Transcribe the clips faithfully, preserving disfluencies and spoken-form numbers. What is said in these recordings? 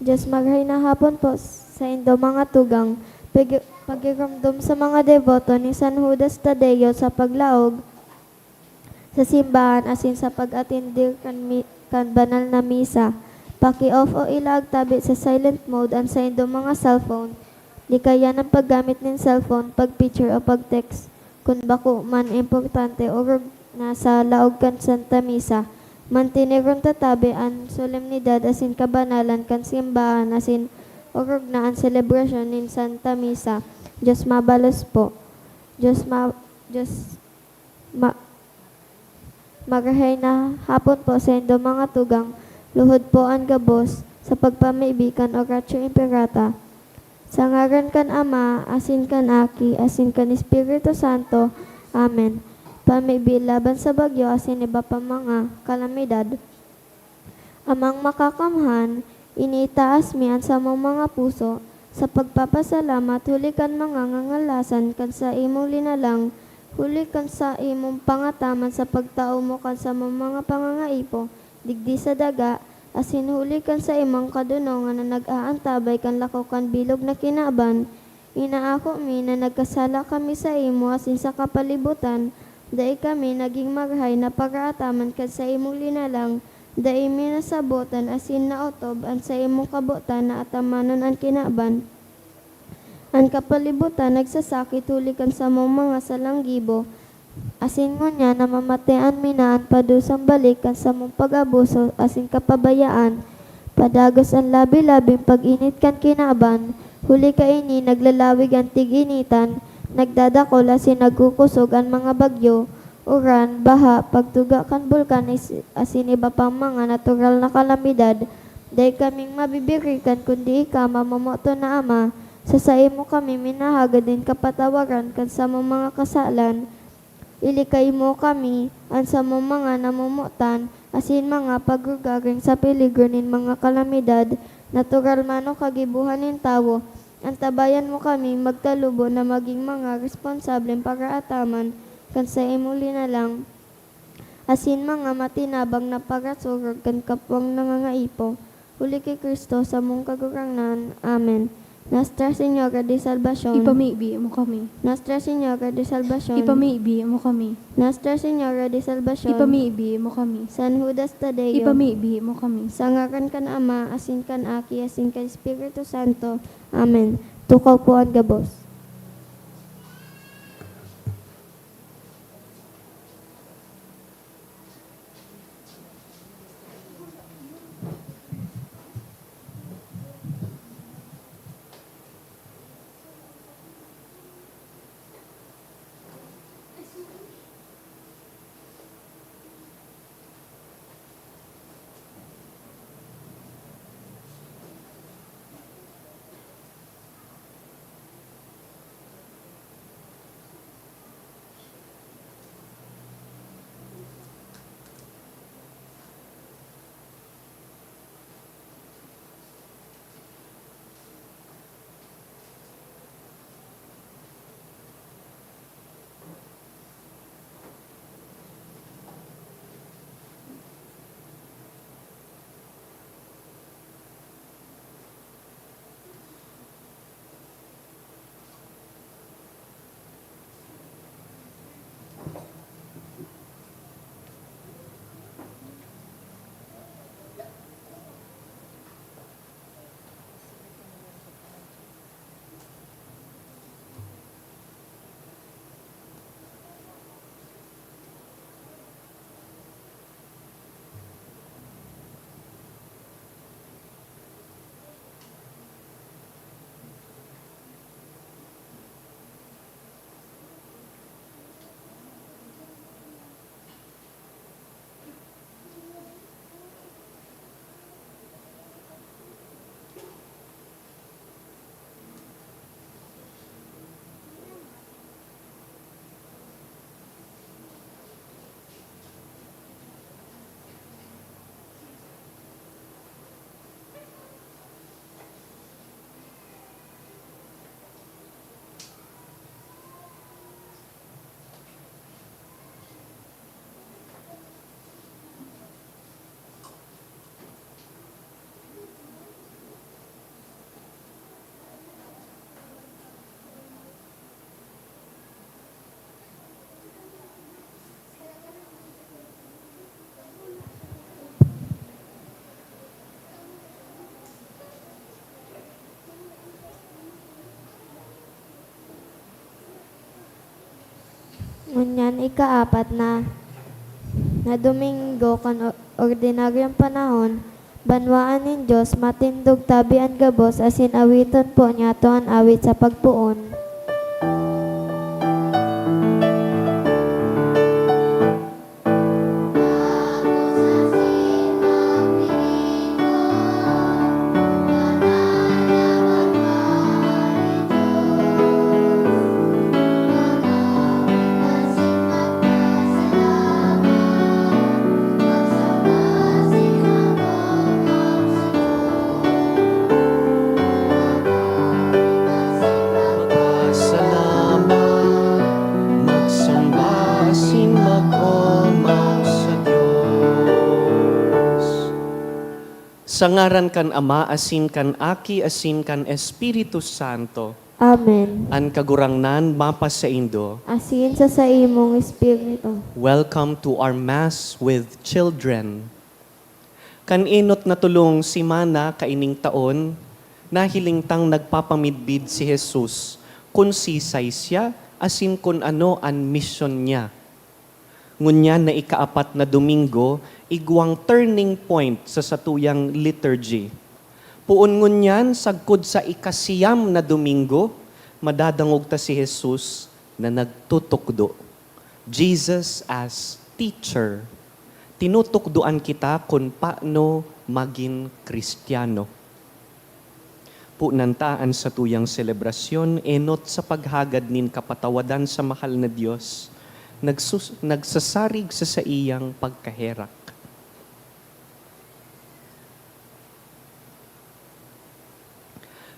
Diyos, marahay na hapon po saindo mga tugang. Pag-, pagiromdom sa mga deboto ni San Judas Tadeo sa paglaog sa simbahan asin sa pag-atender kan mi-, kan banal na misa. Paki-off o ilaag tabi sa silent mode an saindo mga cellphone. Likayan an paggamit nin cellphone, pag-picture o pag-text kun bako man importante, orog na sa laog kan Santa Misa. Manteneron ta tabi an solemnidad asin kabanalan kan simbahan asin orog na an selebrasyon nin Santa Misa. Diyos mabalos po. Diyos ma-, Diyos ma-, Marahay na hapon po saindo mga tugang, luhod po an gabos sa pagpamibi kan Oratio Imperata. Sa ngaran kan Ama, asin kan Aki, asin kan Espiritu Santo. Amen. Pamibi laban sa bagyo asin iba pa mga kalamidad. Amang Makakamhan, iniitaas mi an samong mga puso sa pagpapasalamat huli kan mga ngangalasan kan saimong linalang, huli kan saimong pangataman sa pagtao mo kan samong mga pangangaipo digdi sa daga, asin huli kan saimong kadonongan na nag-aantabay kan lako kan bilog na kinaban. Inaako mi na nagkasala kami saimo asin sa kapalibutan, dai kami nagin marahay na paraataman kan saimong linalang, dai mi nasabotan asin naotob an saimong kabotan na atamanon an kinaban. An kapalibutan nagsasakit huli kan samong mga salang gibo, asin ngunyan namamatean mi na an padusang balik kan samong pag-abuso asin kapabayaan. Padagos an labi-labing pag-init kan kinaban, huli kaini naglalawig an tig-initan, nagdadakol asin nagkukosog an mga bagyo, uran, baha, pagtuga kan bulkan is-, asin iba pang mga natural na kalamidad. Dai kaming mabibirikan kundi ika, mamomoton na Ama. Sa saimo kami minahagad nin kapatawaran kan samong mga kasalan. Ilikay mo kami, an samong mga namomotan, asin mga pagrugaring sa peligro nin mga kalamidad, natural man o kagibohan nin tawo. Antabayan mo kami magtalubo na magin mga responsableng paraataman kan saimong linalang, asin mga matinabang na parasurog kan kapwang nangangaipo. Huli ki Cristo, samong Kagurangnan. Amen. Nuestra Señora de Salvacion. Ipamibi mo kami. Nuestra Señora de Salvacion. Ipamibi mo kami. Nuestra Señora de Salvacion. Ipamibi mo kami. San Judas Tadeo. Ipamibi mo kami. Sa ngaran kan Ama, asin kan Aki, asin kan Espiritu Santo. Amen. Tukaw po an gabos. Ngunyan ikaapat na, na Domingo kan o-, ordinaryong panahon, banwaan nin Dios, matindog tabi an gabos asin awiton po niyato an awit sa pagpoon. Salamat, magsamba asin mag-omaw sa Dios. Sa ngaran kan Ama, asin kan Aki, asin kan Espiritu Santo. Amen. An Kagurangnan mapasaindo. Asin sa saimong espiritu. Welcome to our Mass with Children. Kan enot na tolong semana kaining taon, nahiling tang nagpapamidbid si Jesus kun sisay siya asin kun ano an misyon niya. Ngunyan na ikaapat na Domingo, igwang turning point sa satuyang liturgy. Poon ngunyan, sagkod sa ikasiyam na Domingo, madadangog ta si Jesus na nagtutukdo. Jesus as teacher. Tinutukdoan kita kun paano magin Kristiyano. Punan ta an satuyang selebrasyon enot sa paghagad nin kapatawadan sa mahal na Dios, nagsus-, nagsasarig sa saiyang pagkaherak.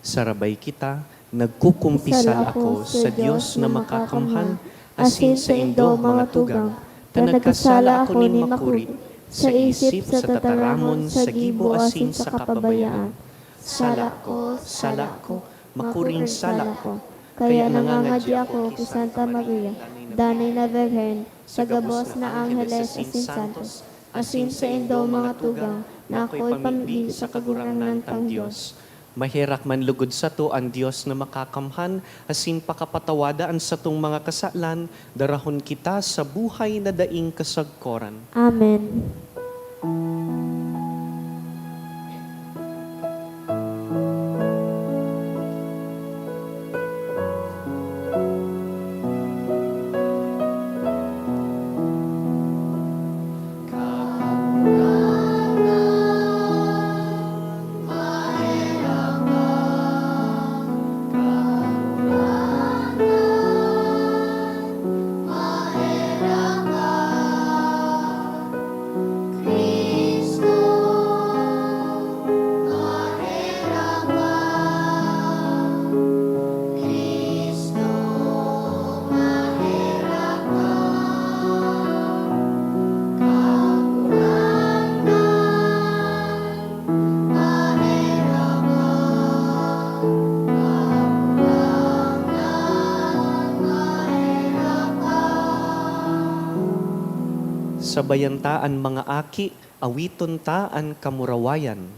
Sarabay kita, nagkukumpisal ako sa Dios na makakamhan, asin saindo, mga tugang, ta nagkasala ako nin makuri, sa isip, sa tataramon, sa gibo, asin sa kapabayaan. Sala ko, sala ko, makuring sala ko. Kaya nangangadya ako ki Santa Maria, danay na Birhen, sa gabos na angheles asin santos, asin saindo, mga tugang, na ako'y pamigdi sa Kagurangnan tang Dios. Maherak man lugod sato an Dios na makakamhan, asin pakapatawada an satong mga kasalan, darahon kita sa buhay na daing kasagkoran. Amen. Sabayan ta an mga aki, awiton ta an kamurawayan.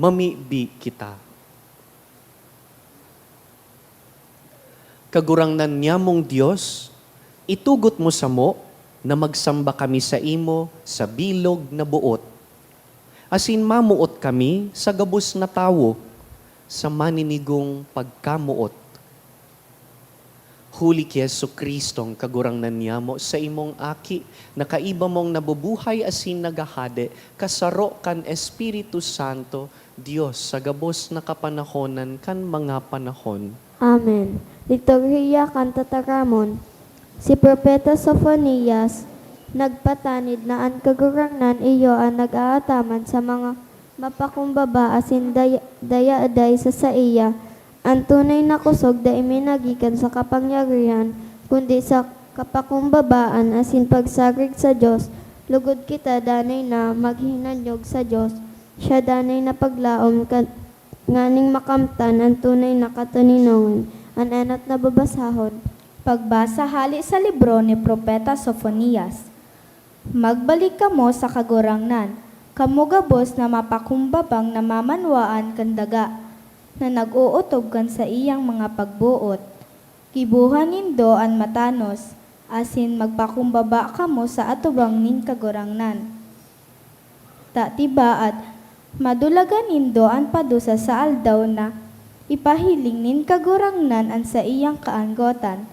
Mamibi kita. Kagurangnan nyamong Dios, itugot mo samo na magsamba kami saimo sa bilog na boot, asin mamoot kami sa gabos na tawo sa maninigong pagkamoot. Huli ki Jesu-Cristong Kagurangnan nyamo, saimong Aki, na kaiba mong nabubuhay asin naghahade, kasaro kan Espiritu Santo, Dios sa gabos na kapanahonan kan mga panahon. Amen. Liturhiya kan Tataramon. Si Propeta Sofonias nagpatanid na an Kagurangnan iyo an nag-aataman sa mga mapakumbaba asin daya-, dayaday sa saiya. An tunay na kusog dai minagikan sa kapangyarihan, kundi sa kapakumbabaan asin pagsarig sa Dios. Lugod kita danay na maghinanyog sa Dios, siya danay na paglaom kan, nganing makamtan an tunay na katoninongan. An enot na babasahon. Pagbasa hale sa libro ni Propeta Sofonias. Magbalik kamo sa Kagurangnan, kamo gabos na mapakumbabang namamanwaan kan daga, na nag-ootob kan saiyang mga pagboot. Gibohan nindo an matanos, asin magpakumbaba kamo sa atubang nin Kagurangnan. Ta tibaad, madulagan nindo an padusa sa aldaw na ipahiling nin Kagurangnan an saiyang kaanggotan.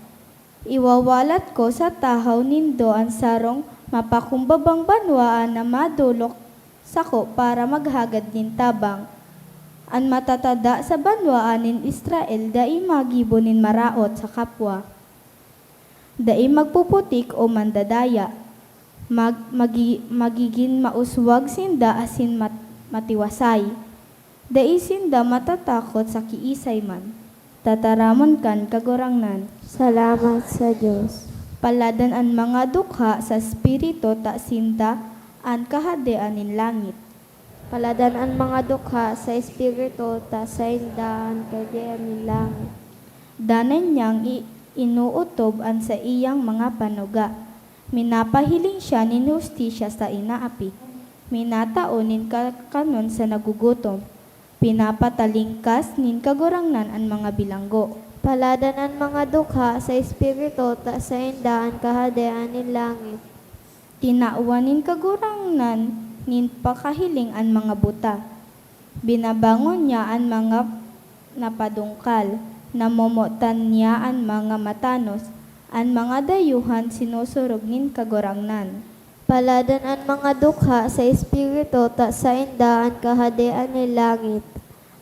Iwawalat ko sa tahaw nindo an sarong mapakumbabang banwaan na madolok sako para maghagad nin tabang. An matatada sa banwaan nin Israel dai magibo nin maraot sa kapwa. Dai magpuputik o mandadaya. Mag-, magi-, magigin mauswag sinda asin mat-, matiwasay. Dai sinda matatakot sa kiisay man. Tataramon kan Kagurangnan. Salamat sa Dios. Paladan an mga dukha sa espiritu, ta sinda an Kahadean nin langit. Paladan an mga dukha sa espiritu, ta sainda an Kahadean nin langit. Danay niyang i-, inootob an saiyang mga panuga. Minapahiling siya nin hustisya sa inaapi. Minatao nin kakanon sa nagugutom. Pinapatalingkas nin Kagurangnan an mga bilanggo. Paladan an mga dukha sa espiritu, ta sainda an Kahadean nin langit. Tinawan nin Kagurangnan nin pakahiling an mga buta. Binabangon niya an mga napadungkal. Namomotan niya an mga matanos. An mga dayuhan sinusurog nin Kagurangnan. Paladan an mga dukha sa espiritu, ta sainda an Kahadean nin langit.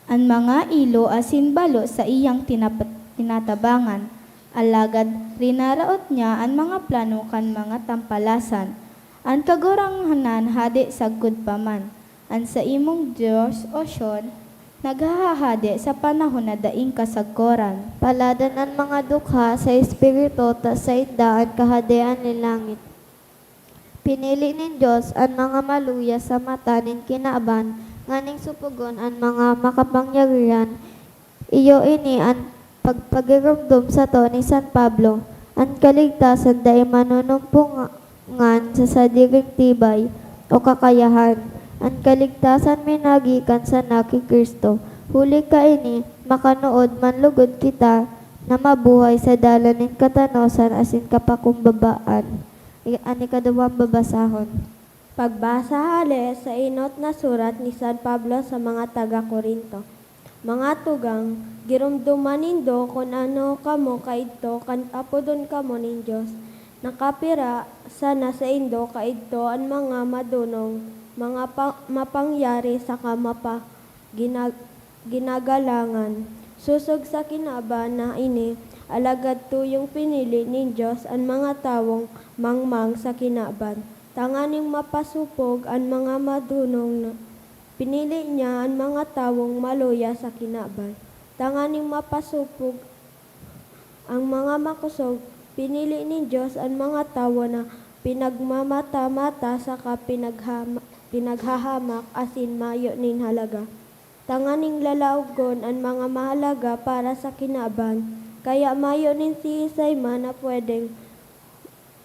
An mga ilo asin balo saiyang tinap-, tinatabangan, alagad rinaraot niya an mga plano kan mga tampalasan. An Kagurangnan hade sagkod pa man. An saimong Dios, O Sion, naghahade sa panahon na daing kasagkoran. Paladan an mga dukha sa espiritu, ta sainda an Kahadean nin langit. Pinili nin Dios an mga maluya sa mata nin kinaban, nganing supogon an mga makapangyarihan. Iyo ini an pagpagiromdom sato ni San Pablo, an kaligtasan dai manunumpongan sa sadiring tibay o kakayahan. An kaligtasan minagikan sana ki Cristo. Huli kaini, makanood man lugod kita na mabuhay sa dalan nin katanosan asin kapakumbabaan. I-, an ikaduwang babasahon. Pagbasa hale sa enot na surat ni San Pablo sa mga taga Corinto. Mga tugang, giromdoman nindo kun ano kamo kaidto kan apodon kamo nin Dios. Nakapira sana saindo kaidto an mga madonong, mga pa-, mapangyari saka mapa-, ginag-, ginagalangan. Sosog sa kinaban na ini, alagad tuyong pinili nin Dios an mga tawong mangmang sa kinaban, tanganing mapasopog an mga madonong na. Pinili niya an mga tawong maluya sa kinaban, tanganing mapasopog an mga makosog. Pinili nin Dios an mga tawo na pinagmamata-mata saka pinaghama-, pinaghahamak asin mayo nin halaga, tanganing lalaogon an mga mahalaga para sa kinaban. Kaya mayo nin siisay man na pwedeng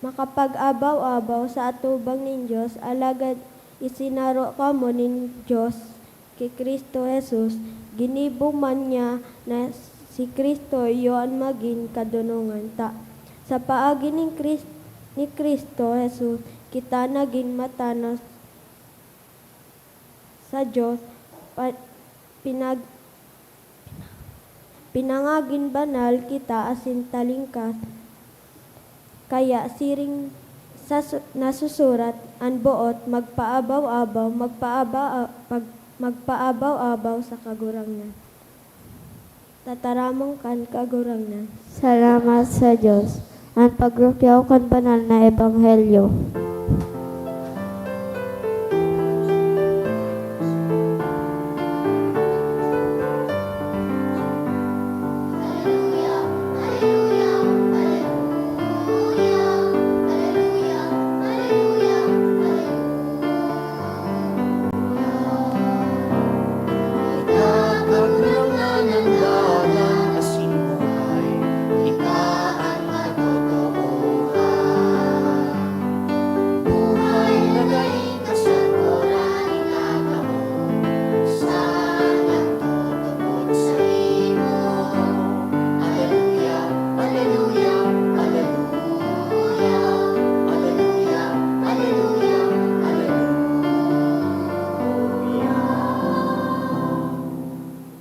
makapag-abaw-abaw sa atubang nin Dios, alagad isinaro kamo nin Dios ki Cristo Jesus, ginibo man niya na si Cristo iyo an magin kadonongan ta. Sa paagi nin Cris-, ni Cristo Jesus, kita nagin matanos sa Dios, pa-, pinag-, pinangagin banal kita asin talingkas. Kaya siring sa su-, nasusurat, "An boot magpaabaw-abaw, magpaaba-, pag-, magpaabaw-abaw sa Kagurangnan." Tataramon kan Kagurangnan. Salamat sa Dios. An pagrukyaw kan banal na ebanghelyo.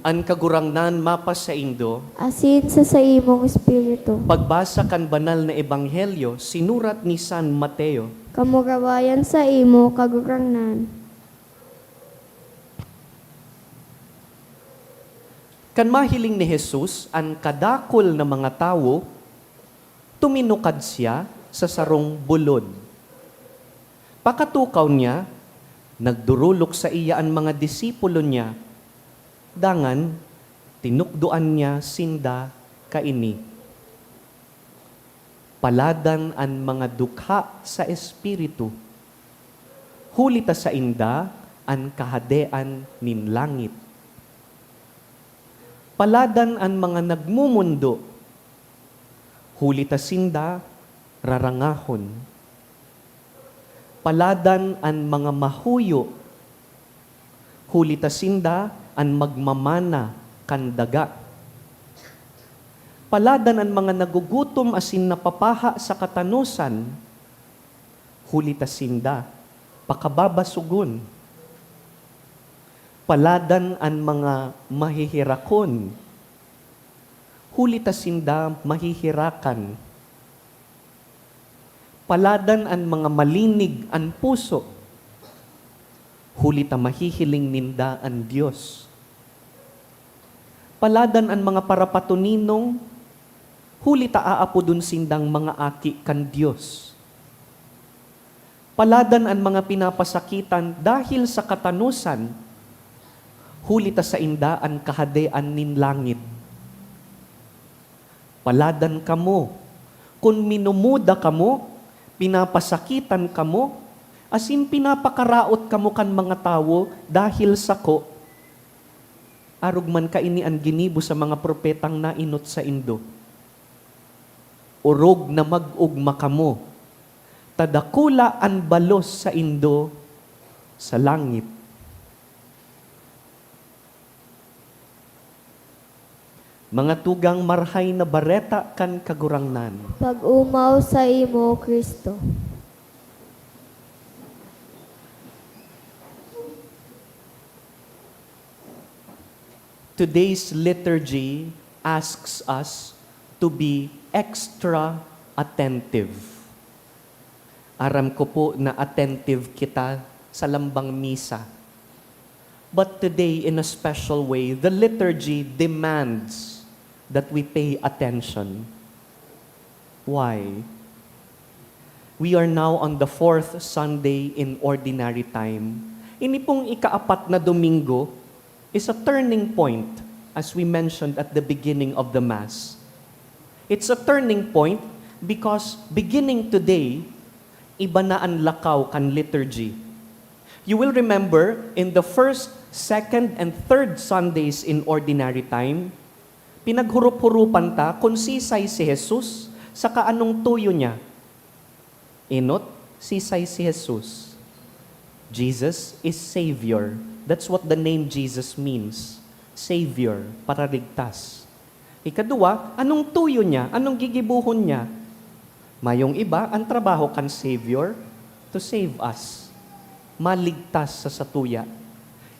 An Kagurangnan mapasaindo. Asin sa saimong espiritu. Pagbasa kan Banal na Ebanghelyo sinurat ni San Mateo. Kamurawayan saimo, Kagurangnan. Kan mahiling ni Jesus an kadakul na mga tawo, tuminukad siya sa sarong bulod. Pakatukaw niya, nagdorolok saiya an mga disipulo niya, dangan tinukdoan niya sinda kaini, "Paladan an mga dukha sa espiritu, huli ta sainda an Kahadean nin langit. Paladan an mga nagmomondo, huli ta sinda rarangahon. Paladan an mga mahuyo, huli ta sinda an magmamana kan daga. Paladan an mga nagugutom asin napapaha sa katanosan, huli ta sinda pakababasogon. Paladan an mga maheherakon, huli ta sinda maheherakan. Paladan an mga malinig an puso, huli ta mahihiling ninda an Dios. Paladan an mga parapatoninong, huli ta aapodon sindang mga aki kan Dios. Paladan an mga pinapasakitan dahil sa katanosan, huli ta sainda an Kahadean nin langit. Paladan kamo kun minumuda kamo, pinapasakitan kamo, asin pinapakaraot kamo kan mga tawo dahil sako. Arog man kaini an ginibo sa mga propetang naenot saindo. Orog na mag-ogma kamo, ta dakula an balos saindo sa langit." Mga tugang, Marahay na Bareta kan Kagurangnan. Pag-omaw saimo, Cristo. Today's liturgy asks us to be extra attentive. Aram ko po na attentive kita sa lambang misa. But today, in a special way, the liturgy demands that we pay attention. Why? We are now on the fourth Sunday in Ordinary Time. Ini pong ikaapat na Domingo is a turning point, as we mentioned at the beginning of the Mass. It's a turning point because beginning today, iba na an lakaw kan liturgy. You will remember, in the first, second, and third Sundays in Ordinary Time, pinaghurop-hurupan ta kun sisay si Jesus saka anong tuyo niya. Enot, sisay si Jesus? Jesus is Savior. That's what the name Jesus means, Savior, paraligtas. Ikaduwa, anong tuyo niya? Anong gigibohon niya? Mayong iba, ang trabaho kan Savior, to save us. Maligtas sa satuya.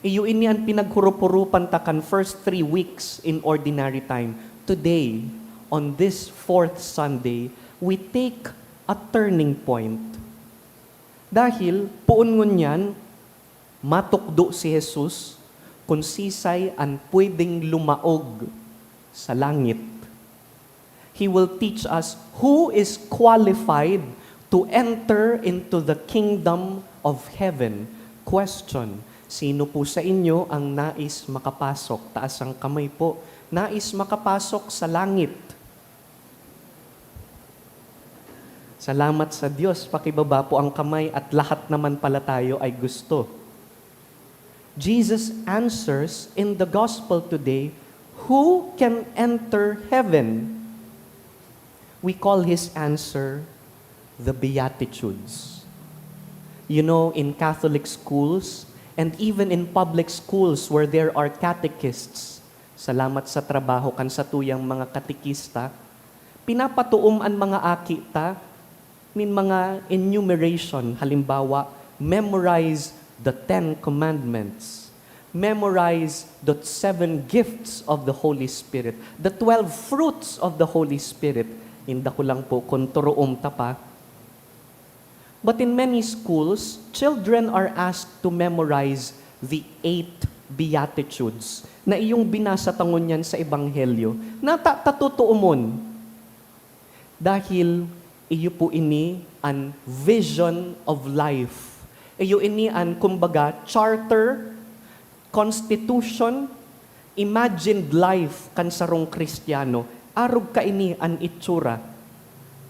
Iyo ini an pinaghurop-huropan ta kan first three weeks in ordinary time. Today, on this fourth Sunday, we take a turning point. Dahil, poon ngunyan, matukdo si Jesus kun sisay an pwedeng lumaog sa langit. He will teach us who is qualified to enter into the kingdom of heaven. Question, sino po sa inyo ang nais makapasok? Taas ang kamay po. Nais makapasok sa langit? Salamat sa Diyos, pakibaba po ang kamay at lahat naman pala tayo ay gusto. Jesus answers in the gospel today, "Who can enter heaven?" We call his answer the Beatitudes. You know, in Catholic schools and even in public schools where there are catechists, salamat sa trabaho kan satuyang mga katekista, pinapatuom an mga aki ta nin mga enumeration, halimbawa, memorize the Ten Commandments, memorize the seven gifts of the Holy Spirit, the twelve fruits of the Holy Spirit. Inda ko lang po kung turuom ta pa. But in many schools, children are asked to memorize the eight Beatitudes na iyong binasa ta ngunyan sa Ebanghelyo. Nata tatutuomon. Dahil iyo po ini an vision of life. Iyo ini an, kumbaga, charter, constitution, imagined life kan sarong Kristiyano. Arog kaini an itsura.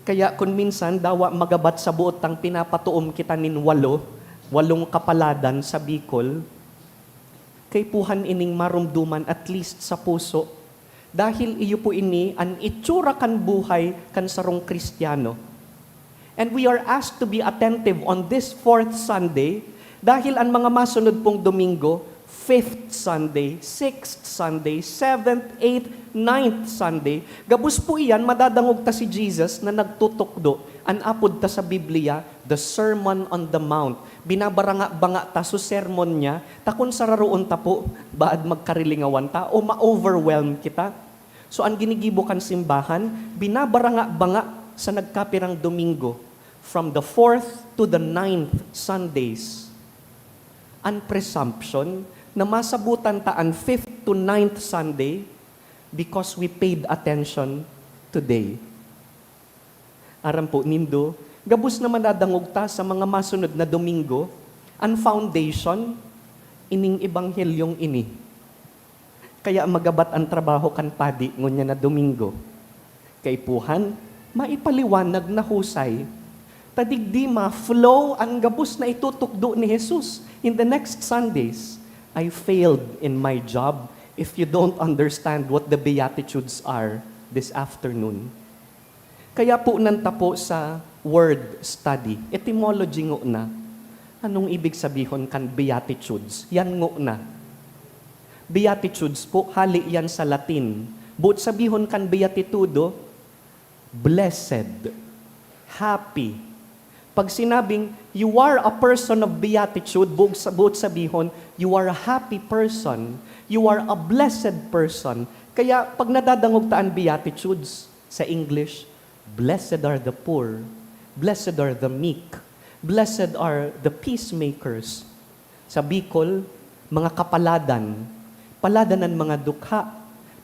Kaya kun minsan, dawa magabat sa boot tang pinapatuom kita nin walo, walong kapaladan sa Bicol, kaipuhan ining maromdoman at least sa puso. Dahil iyo po ini an itsura kan buhay kan sarong Kristiyano. And we are asked to be attentive on this fourth Sunday, dahil an mga masunod pong Domingo, fifth Sunday, sixth Sunday, seventh, eighth, ninth Sunday, gabos po iyan, madadangog ta si Jesus na nagtutukdo. An apod ta sa Biblia, the Sermon on the Mount. Binabaranga-banga ta so sermon niya, ta kun sararoon ta po, baad magkarilingawan ta o ma-overwhelm kita. So, an ginigibo kan simbahan, binabaranga-banga sa nagkapirang Domingo, from the fourth to the ninth Sundays. An presumption na masabutan ta an fifth to ninth Sunday because we paid attention today. Aram po nindo, gabos na madadangog ta sa mga masunod na Domingo, an foundation, ining ebanghelyong ini. Kaya magabat an trabaho kan padi ngunyan na Domingo. Kaipuhan, maipaliwanag na husay. Ta digdi ma-flow an gabos na itutukdo ni Jesus in the next Sundays. I failed in my job if you don't understand what the Beatitudes are this afternoon. Kaya po nan tapo sa word study, etymology ngona. Anong ibig sabihon kan Beatitudes? Yan ngona. Beatitudes po, hali yan sa Latin. Boot sabihon kan beatitudo, blessed, happy. Pag sinabing, "You are a person of beatitude," boot sa-, boot sabihon, "You are a happy person, you are a blessed person." Kaya pag nadadangog ta an Beatitudes, sa English, "Blessed are the poor, blessed are the meek, blessed are the peacemakers." Sa Bicol, mga kapaladan, paladan an mga dukha,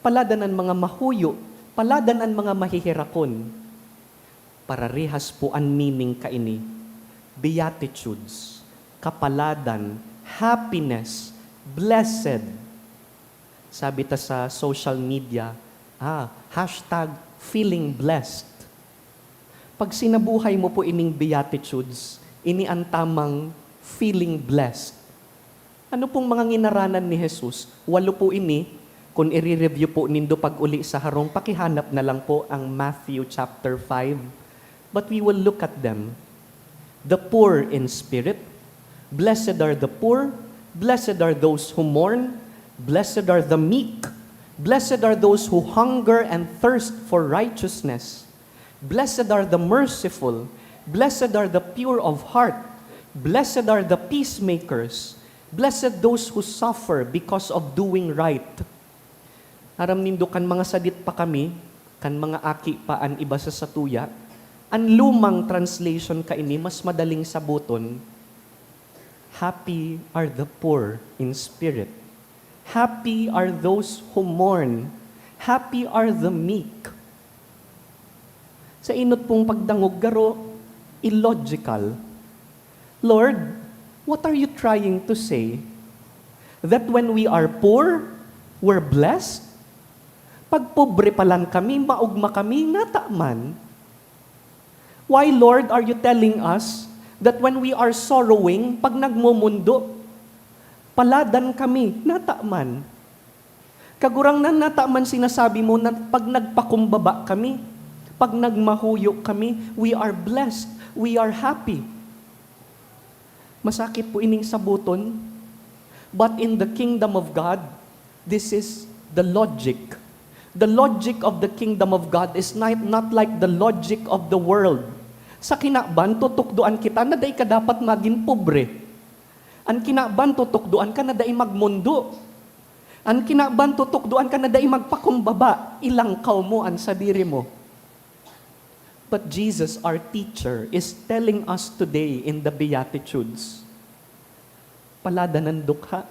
paladan an mga mahuyo, paladan an mga maheherakon. Pararehas po an meaning kaini. Beatitudes, kapaladan, happiness, blessed. Sabi ta sa social media, ah, hashtag feeling blessed. Pag sinabuhay mo po ining Beatitudes, ini an tamang feeling blessed. Ano pong mga nginaranan ni Jesus? Walo po ini. Kun ire-review po nindo pag-uli sa harong, pakihanap na lang po ang Matthew chapter five. But we will look at them. The poor in spirit. Blessed are the poor, Blessed are those who mourn, blessed are the meek, blessed are those who hunger and thirst for righteousness, blessed are the merciful, blessed are the pure of heart, blessed are the peacemakers, blessed those who suffer because of doing right. Aram nindo, kan mga sadit pa kami, kan mga aki pa an iba sa satuya, an lumang translation kaini mas madaling saboton, "Happy are the poor in spirit. Happy are those who mourn. Happy are the meek." Sa enot pong pagdangog, garo illogical. "Lord, what are you trying to say? That when we are poor, we're blessed? Pag pobre palan kami, maogma kami, ngata man? Why, Lord, are you telling us that when we are sorrowing, pag nagmomondo, paladan kami, ngata man? Kagurangnan, ngata man sinasabi mo na pag nagpakumbaba kami, pag nagmahuyo kami, we are blessed, we are happy." Masakit po ining saboton. But in the kingdom of God, this is the logic. The logic of the kingdom of God is not, not like the logic of the world. Sa kinaban, tutukdoan kita na dai ka dapat magin pobre. An kinaban, tutukdoan ka na dai magmondo. An kinaban, tutukdoan ka na dai magpakumbaba. Ilangkaw mo an sadiri mo. But Jesus, our teacher, is telling us today in the Beatitudes, paladanan dukha,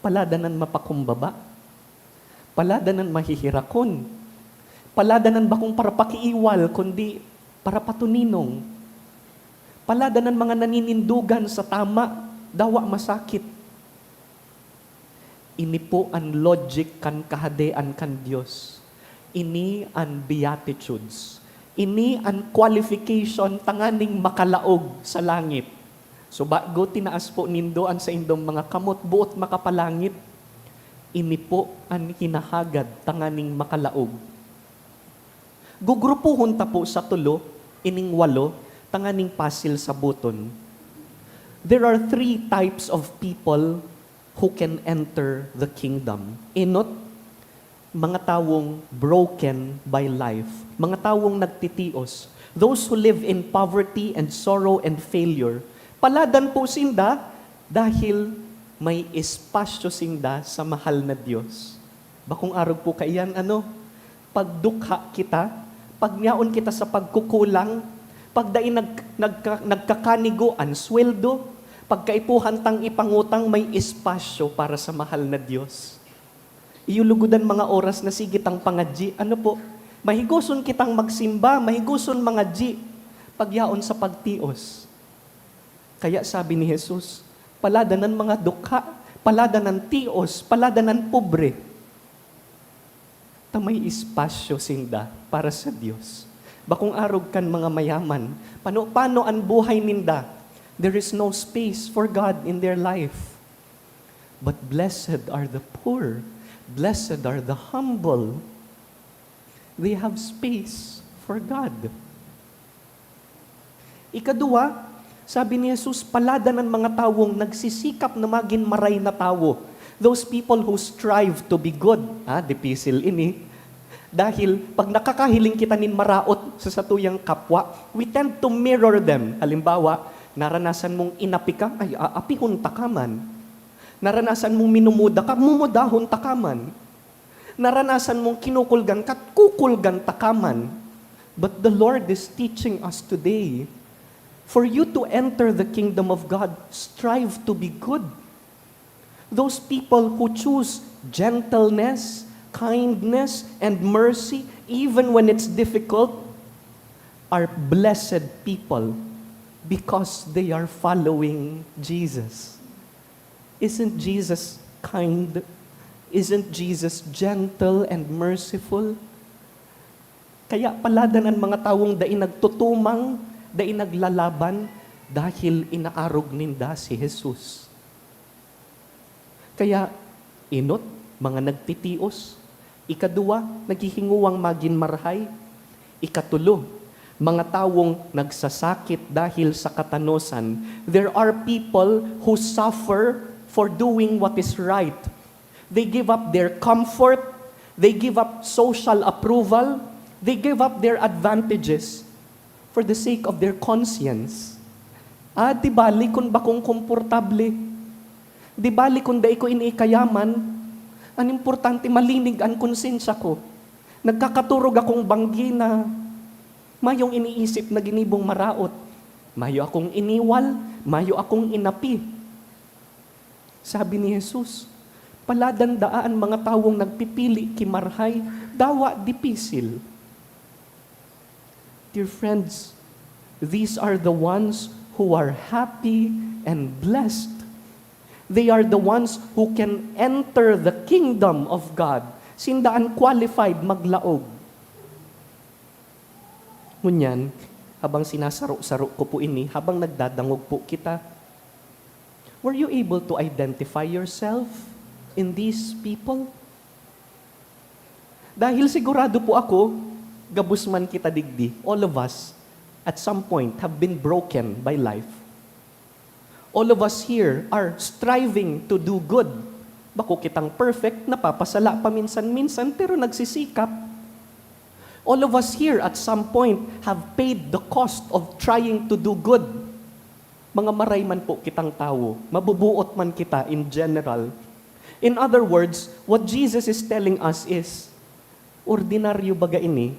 paladanan mapakumbaba, paladanan mahihirakon, paladanan bakong parapakiiwal, kundi parapatuninong, paladanan mga naninindogan sa tama, dawa masakit. Ini po an logic kan Kahadean kan Dios. Ini an Beatitudes. Ini an qualification tanganing makalaog sa langit. So, bago tinaas po nindo an saindong mga kamot, boot makapalangit, ini po an hinahagad tanganing makalaog. Gugrupohon ta po sa tulo, ining walo, tanganing pasil saboton. There are three types of people who can enter the kingdom. Enot, mga tawong broken by life, mga tawong nagtitios, those who live in poverty and sorrow and failure. Paladan po sinda dahil may espasyo sinda sa mahal na Dios. Bakong arog po kaiyan, ano? Pag dukha kita, pag yaon kita sa pagkukulang, pag dai nag-, nagka-, nagkakanigo an sweldo, pagkaipuhan tang ipangutang, may espasyo para sa mahal na Dios. Iyo lugod an mga oras na sige tang pangadyi. Ano po? Mahigoson kitang magsimba, mahigoson mangadyi, pag yaon sa pagtios. Kaya sabi ni Jesus, "Paladan an mga dukha, paladan an tios, paladan an pobre." Ta may espasyo sinda para sa Dios. Bakong arog kan mga mayaman, pano-pano an buhay ninda, there is no space for God in their life. But blessed are the poor, blessed are the humble. They have space for God. Ikaduwa, sabi ni Jesus, "Paladan an mga tawong nagsisikap na magin maray na tawo." Those people who strive to be good. Ah, dipisil ini. Dahil pag nakakahiling kita nin maraot sa satuyang kapwa, we tend to mirror them. Halimbawa, naranasan mong inapi ka, ay, aapihon ta ka man. Naranasan mong minumuda ka, mumudahon ta ka man. Naranasan mong kinukulgan ka, kukulgan ta ka man. But the Lord is teaching us today, for you to enter the kingdom of God, strive to be good. Those people who choose gentleness, kindness, and mercy, even when it's difficult, are blessed people because they are following Jesus. Isn't Jesus kind? Isn't Jesus gentle and merciful? Kaya paladan an mga tawong dai nagtutumang, dai naglalaban, dahil inaarog ninda si Jesus. Kaya, enot, mga nagtitios. Ikaduwa, naghihinguwang magin marahay. Ikatulo, Mga tawong nagsasakit dahil sa katanosan. There are people who suffer for doing what is right. They give up their comfort, they give up social approval, they give up their advantages for the sake of their conscience. Ah, di bali kun bakong komportable. Di bali kun dai ko ini kayaman. An importante, malinig an konsensya ko. Nagkakaturog akong banggi na mayong iniisip na ginibong maraot. Mayo akong iniwal, mayo akong inapi. Sabi ni Jesus, "Paladan daa an mga tawong nagpipili ki marhay, dawa dipisil." Dear friends, these are the ones who are happy and blessed. They are the ones who can enter the kingdom of God. Sinda an qualified maglaog. Ngunyan, habang sinasaro-saro ko po ini, habang nagdadangog po kita, were you able to identify yourself in these people? Dahil sigurado po ako, gabos man kita digdi, all of us, at some point, have been broken by life. All of us here are striving to do good. Bako kitang perfect, napapasala paminsan-minsan, pero nagsisikap. All of us here at some point have paid the cost of trying to do good. Mga maray man po kitang tawo, mabubuot man kita in general. In other words, what Jesus is telling us is, ordinaryo baga ini,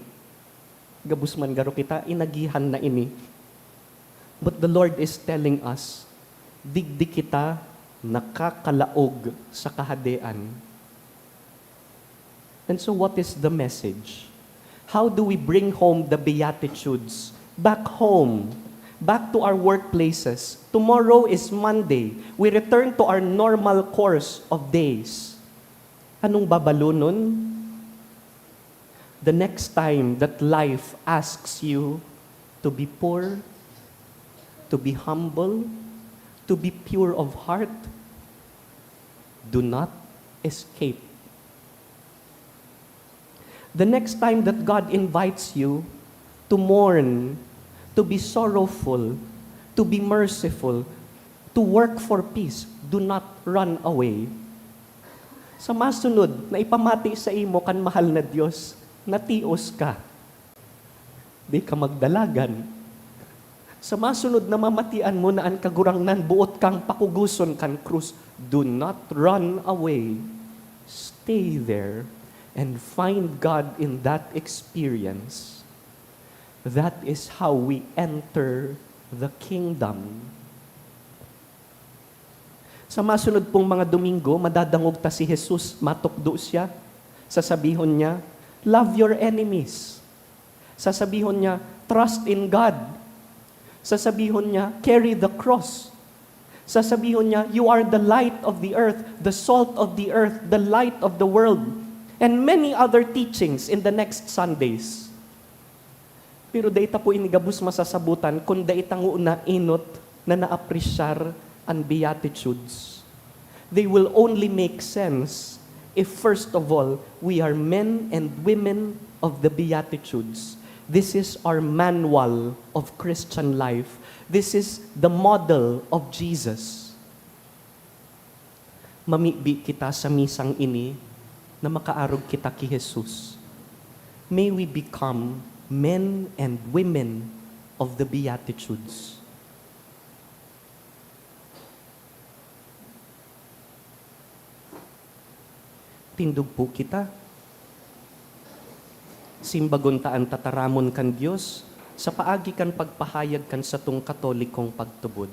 gabos man garo kita, inagihan na ini. But the Lord is telling us, digdi kita nakakalaog sa Kahadean. And so what is the message? How do we bring home the Beatitudes back home, back to our workplaces? Tomorrow is Monday. We return to our normal course of days. Anong babalonon? The next time that life asks you to be poor, to be humble, to be pure of heart, do not escape. The next time that God invites you to mourn, to be sorrowful, to be merciful, to work for peace, do not run away. Sa masunod na ipamati saimo kan mahal na Dios, natios ka. Di ka magdalagan. Sa masunod na mamatian mo na an Kagurangnan boot kang pakugoson kan krus, do not run away. Stay there and find God in that experience. That is how we enter the kingdom. Sa masunod pong mga Domingo, madadangog ta si Jesus, matukdo siya. Sasabihon niya, "Love your enemies." Sasabihon niya, "Trust in God." Sasabihon niya, "Carry the cross." Sasabihon niya, "You are the light of the earth, the salt of the earth, the light of the world." And many other teachings in the next Sundays. Pero dai ta po ini gabos masasabotan kun dai ta ngona enot na naapresyar an Beatitudes. They will only make sense if, first of all, we are men and women of the Beatitudes. This is our manual of Christian life. This is the model of Jesus. Mamibi kita sa misang ini na makaarog kita ki Jesus. May we become men and women of the Beatitudes. Tindog po kita. Simbagon ta an tataramon kan Dios sa paagi kan pagpahayag kan satong Katolikong pagtubod.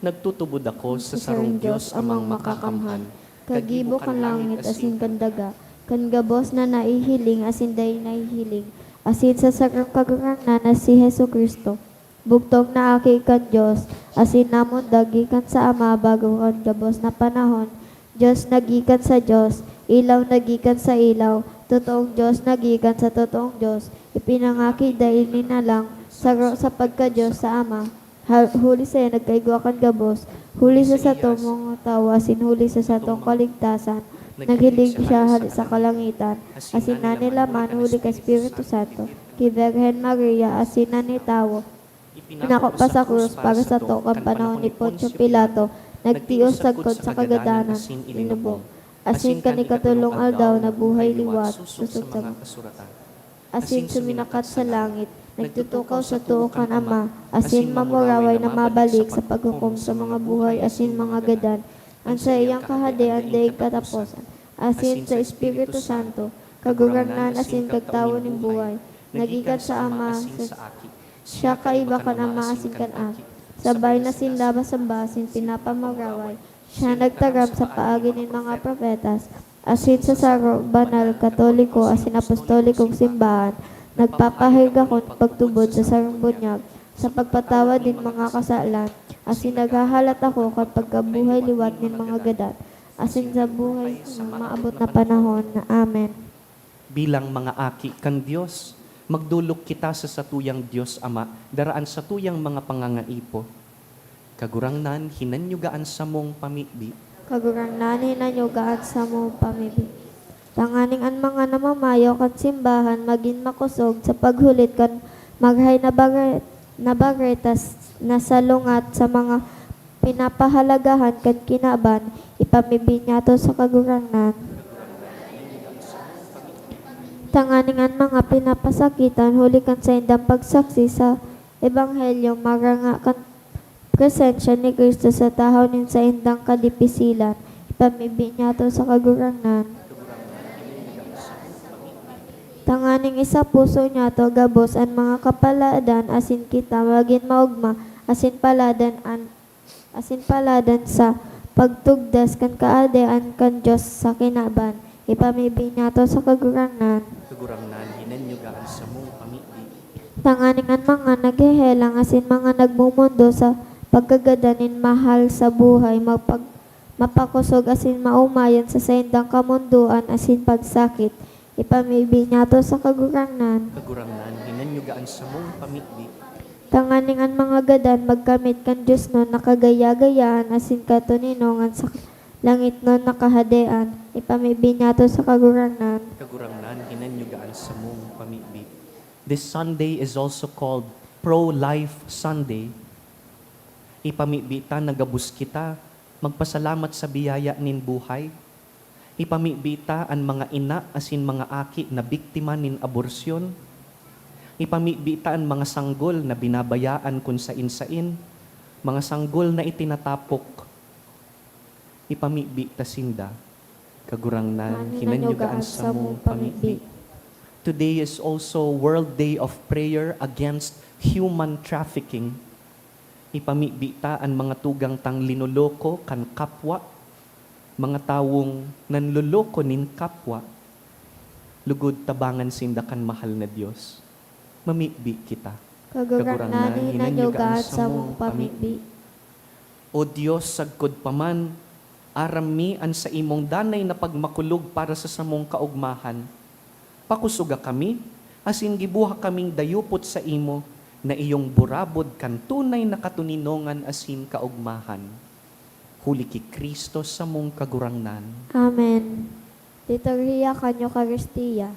Nagtutubod ako sa sarong Dios Amang Makakamhan, kagibo kan langit asin kan daga, kan gabos na nahihiling asin dai nahihiling, asin sa sarong Kagurangnan na si Jesu-Cristo, bugtong na Aki kan Dios, asin namundag gikan sa Ama bago kan gabos na panahon, Dios na gikan sa Dios, ilaw na gikan sa ilaw, totoong Dios na gikan sa totoong Dios, ipinangaki dai linalang, saro sa pagka-Dios sa Ama. Ha-, huli saiya nagkaigwa kan gabos, huli sa satong mga tawo asin huli sa satong kaligtasan, naghiling siya hale sa kalangitan, asin nanilaman huli kan Espiritu Santo. ki Birhen Maria asin an tawo, pinako pa sa krus para sato kan panahon ni Poncio Pilato, nagtios sagkod sa kagadanan, inubong, asin kan ikatolong aldaw nabuhay liwat sosog sa mga kasuratan. Asin suminakat sa langit, nagtutukaw sa too kan Ama, asin mamuraway na mabalik sa paghukom sa mga buhay asin mga gadan, an saiyang kahadean daing kataposan, asin sa Espiritu Santo, Kagurangnan asin Kagtawo nin buhay, nagikan sa Ama asin sa Aki. Siya kaiba kan Ama asin kan Aki. Sabay na sinda basang-bas asin pinapamaraway. Siya nagtaram sa paagi nin mga propetas, asin sa saro, banal, katoliko, asin apostolikong simbahan, nagpapahirga kun pagtubod sa sarong bunyag, sa pagpatawad nin mga kasalan, asin naghahalat ako kan pagkabuhay liwat nin mga gadan, asin sa buhay na maabot na panahon. Amen. Bilang mga aki kan Dios, magdolok kita sa satuyang Dios Ama, dara an satuyang mga pangangaipo. Kagurangnan, hinanyuga an samong pamibi. Kagurangnan, hinanyuga an samong pamibi. Tanganing an mga namamayo kan simbahan magin makosog sa paghulit kan Marahay na Bare-, na Bareta s-, na salungat sa mga pinapahalagahan kan kinaban, ipamibi niyato sa Kagurangnan. Tanganing an mga pinapasakitan huli kan saindang pagsaksi sa Ebanghelyo, maranga kan presensya ni Cristo sa tahaw nin saindang kadipisilan, ipamibi niyato sa Kagurangnan. Tanganing isapuso niyato gabos an mga kapaladan asin kita magin maogma asin paladan an, asin paladan sa pagtugdas kan Kahadean kan Dios sa kinaban, ipamibi niyato sa Kagurangnan. Kagurangnan, hinanyuga an samong pamibi. Tanganing an mga naghehelang asin mga nagmomondo sa pagkagadan nin mahal sa buhay, mapag-, mapakosog asin maomayan sa saindang kamondoan asin pagsakit, ipamibi niyato sa Kagurangnan. Kagurangnan, hinanyuga an samong pamibi. Tanganing an mga gadan magkamit kan diosnon na kagaya-gayaan asin katoninongan sa langitnon na Kahadean, ipamibi niyato sa Kagurangnan. Kagurangnan, hinanyuga an samong pamibi. This Sunday is also called Pro-Life Sunday. Ipamibi ta na gabos kita magpasalamat sa biyaya nin buhay. Ipamibi ta an mga ina asin mga aki na biktima nin aborsyon. Ipamibi ta an mga sanggol na binabayaan kun sain-sain, mga sanggol na itinatapok. Ipamibi ta sinda. Kagurangnan, hinanyuga an samong pamibi. Today is also World Day of Prayer Against Human Trafficking. Ipamibi ta an mga tugang tang linoloko kan kapwa, mga tawong nanloloko nin kapwa, lugod tabangan sinda kan mahal na Dios. Mamibi kita. Kagurangnan, hinanyuga an samong pamibi. O Dios, sagkod pa man, aram mi an saimong danay na pagmakulog para sa samong kaogmahan. Pakusoga kami, asin giboha kaming dayupot saimo na iyong burabod kan tunay na katoninongan asin kaogmahan. Huli ki Cristo samong Kagurangnan. Amen. Liturhiya kan Eukaristia.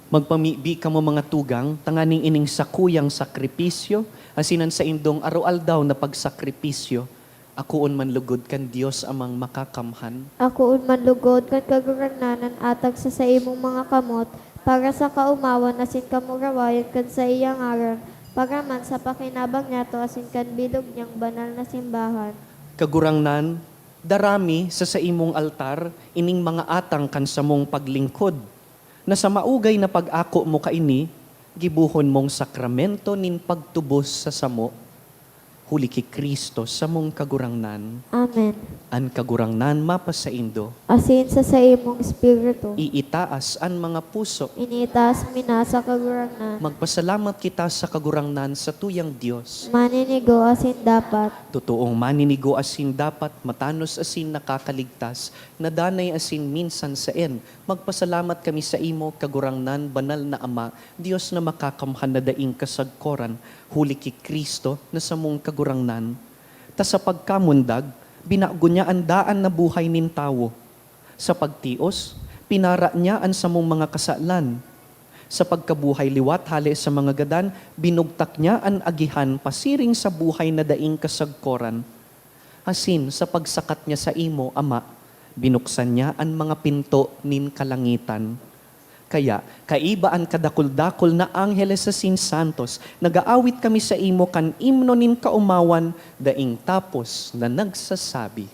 Magpamibi kamo, mga tugang, tanganing ining sakuyang sakripisyo, asin an saindong aroaldaw na pagsakripisyo, akoon man lugod kan Dios Amang Makakamhan. Akoon man lugod kan Kagurangnan an atag sa saimong mga kamot, para sa kaomawan asin kamurawayan kan saiyang ngaran, para man sa pakinabang niyato asin kan bilog niyang banal na simbahan. Kagurangnan, dara mi sa saimong altar ining mga atang kan samong paglingkod, na sa maugay na pag-ako mo kaini, gibohon mong sakramento nin pagtubos sa samo, huli ki Cristo, samong Kagurangnan. Amen. An Kagurangnan mapasaindo. Asin sa saimong espiritu. Iitaas an mga puso. Iniitaas mi na sa Kagurangnan. Magpasalamat kita sa Kagurangnan, satuyang Dios. Maninigo asin dapat. Totoong maninigo asin dapat, matanos asin nakakaligtas, na danay asin minsan saen. Magpasalamat kami saimo, Kagurangnan, Banal na Ama, Dios na Makakamhan na daing kasagkoran, huli ki Cristo na samong Kagurangnan. Ta sa pagkamundag, binago niya an daan na buhay nin tawo. Sa pagtios, pinara niya an samong mga kasalan. Sa pagkabuhay liwat hale sa mga gadan, binugtak niya an agihan pasiring sa buhay na daing kasagkoran. Asin sa pagsakat niya saimo, Ama, binuksan niya an mga pinto nin kalangitan. Kaya, kaiba an kadakul-dakul na angheles asin santos, nag-aawit kami saimo kan imno nin kaomawan daing tapos na nagsasabi.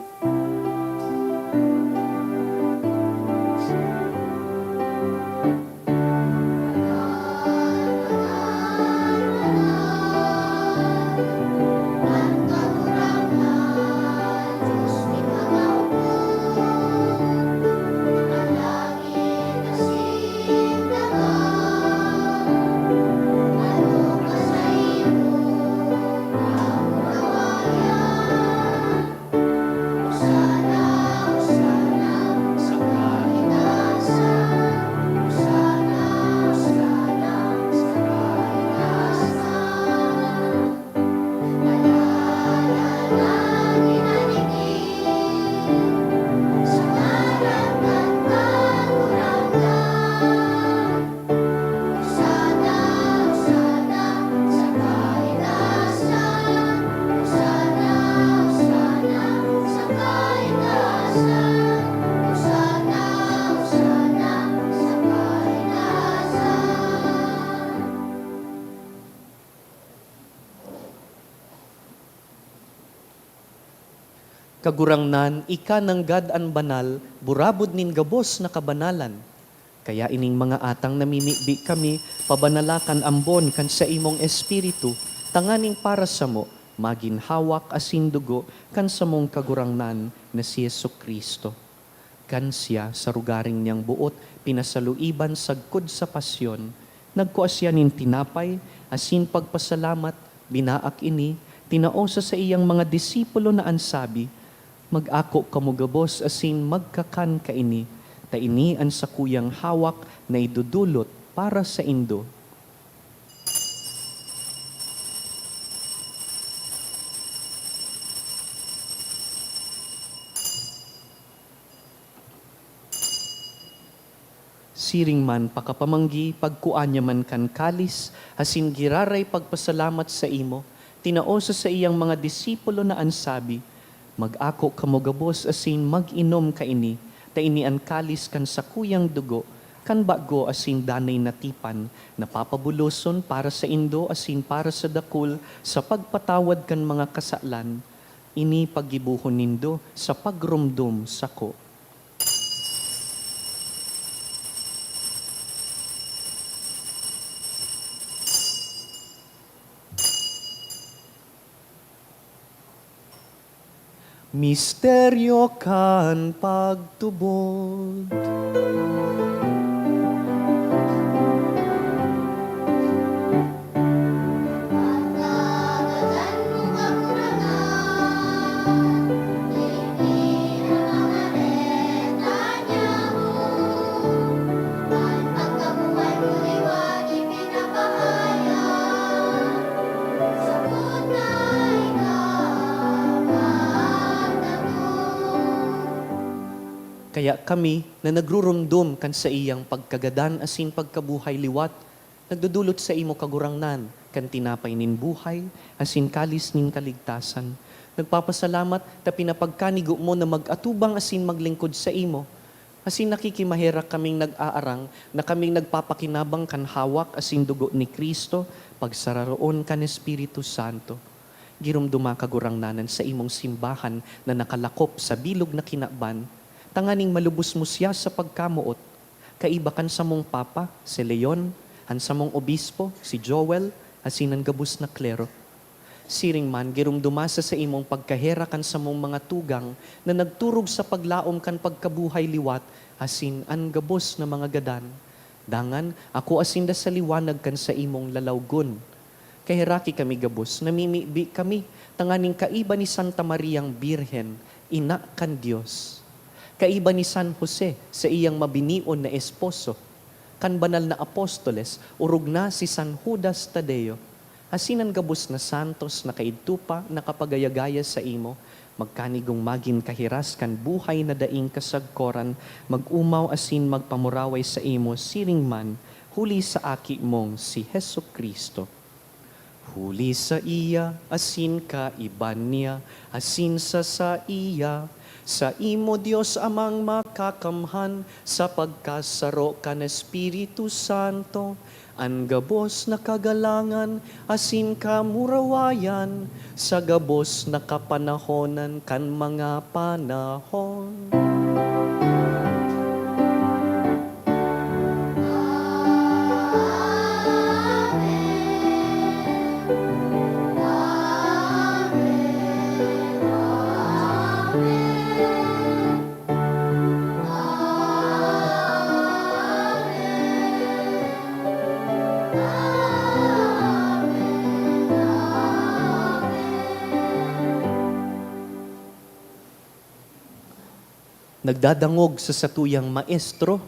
Kagurangnan, ika nanggad an banal, burabod nin gabos na kabanalan. Kaya ining mga atang namimibi kami, pabanala kan ambon kan saimong Espiritu, tanganing para samo, magin hawak asin dugo kan samong Kagurangnan na si Jesu-Cristo. Kan siya, sa rogaring niyang boot, pinasaluiban sagkod sa pasyon, nagkua siya nin tinapay, asin pagpasalamat, binaak ini, tinao sa saiyang mga disipulo na an sabi, "Mag-ako kamo gabos asin magkakan kaini, ta ini an sakuyang hawak na idodolot para saindo." Siring man pakapamanggi, pagkua niya man kan kalis, asin giraray pagpasalamat saimo, tinao sa saiyang mga disipulo na an sabi, "Mag-ako kamo gabos asin mag-inom kaini, ta ini an kalis kan sakuyang dugo, kan bago asin danay na tipan, na papabuloson para saindo asin para sa dakul sa pagpatawad kan mga kasalan. Ini paggibohon nindo sa pagromdom sako." Misteryo kan pagtubod. Kaya kami na nagrurumdom kan saiyang pagkagadan asin pagkabuhay liwat, nagdodolot saimo, Kagurangnan, kan tinapay nin buhay asin kalis nin kaligtasan. Nagpapasalamat ta pinapagkanigo mo na mag-atubang asin maglingkod saimo. Asin nakikimaherak kaming nag-aarang na kaming nagpapakinabang kan hawak asin dugo ni Cristo, pagsararoon kan Espiritu Santo. Giromdoma, Kagurangnan, an saimong simbahan na nakalakop sa bilog na kinaban, tanganing malubos mo siya sa pagkamoot, kaiba kan samong Papa, si Leon, an samong Obispo, si Joel, asin an gabos na klero. Siring man, giromdoma sa saimong pagkaherak an samong mga tugang na nagturog sa paglaom kan pagkabuhay liwat asin an gabos na mga gadan. Dangan, akoa sinda sa liwanag kan saimong lalawgon. Kaheraki kami gabos, namimibi kami tanganing kaiba ni Santa Mariang Birhen, ina kan Dios, kaiba ni San Jose, saiyang mabinion na esposo, kan banal na apostoles, orog na si San Judas Tadeo, asin an gabos na santos na kaidto pa nakapagaya-gaya saimo, magkanigong magin kahiras kan buhay na daing kasagkoran, mag-omaw asin magpamuraway saimo siring man, huli sa Aki mong si Jesu-Cristo. Huli saiya, asin kaiba niya, asin sa saiya, saimo, Dios Amang Makakamhan, sa pagkasaro kan Espiritu Santo, an gabos na kagalangan asin kamurawayan sa gabos na kapanahonan kan mga panahon. Nagdadangog sa satuyang maestro,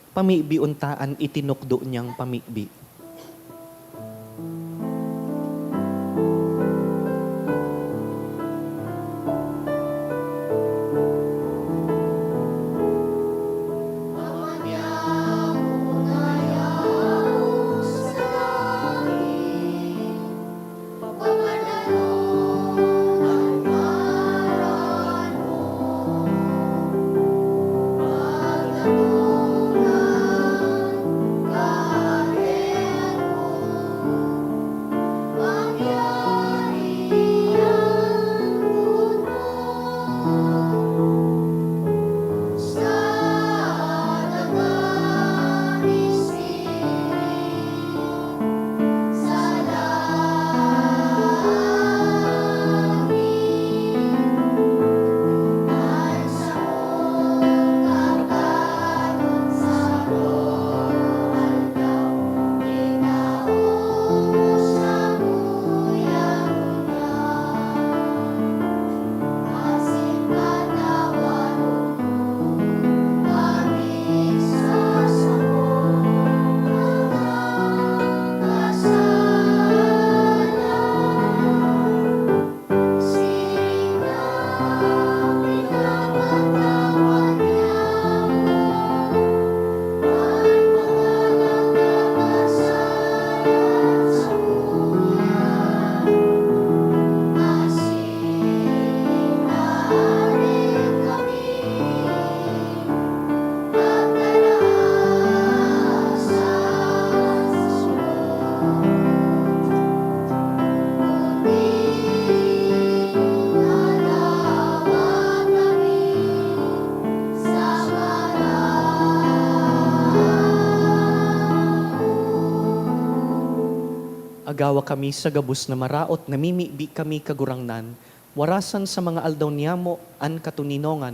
pamibi unta an itinukdo niyang pamibi. Agawa kami sa gabos na maraot, namimibi kami, Kagurangnan, warasan sa mga aldaw niyamo an katoninongan,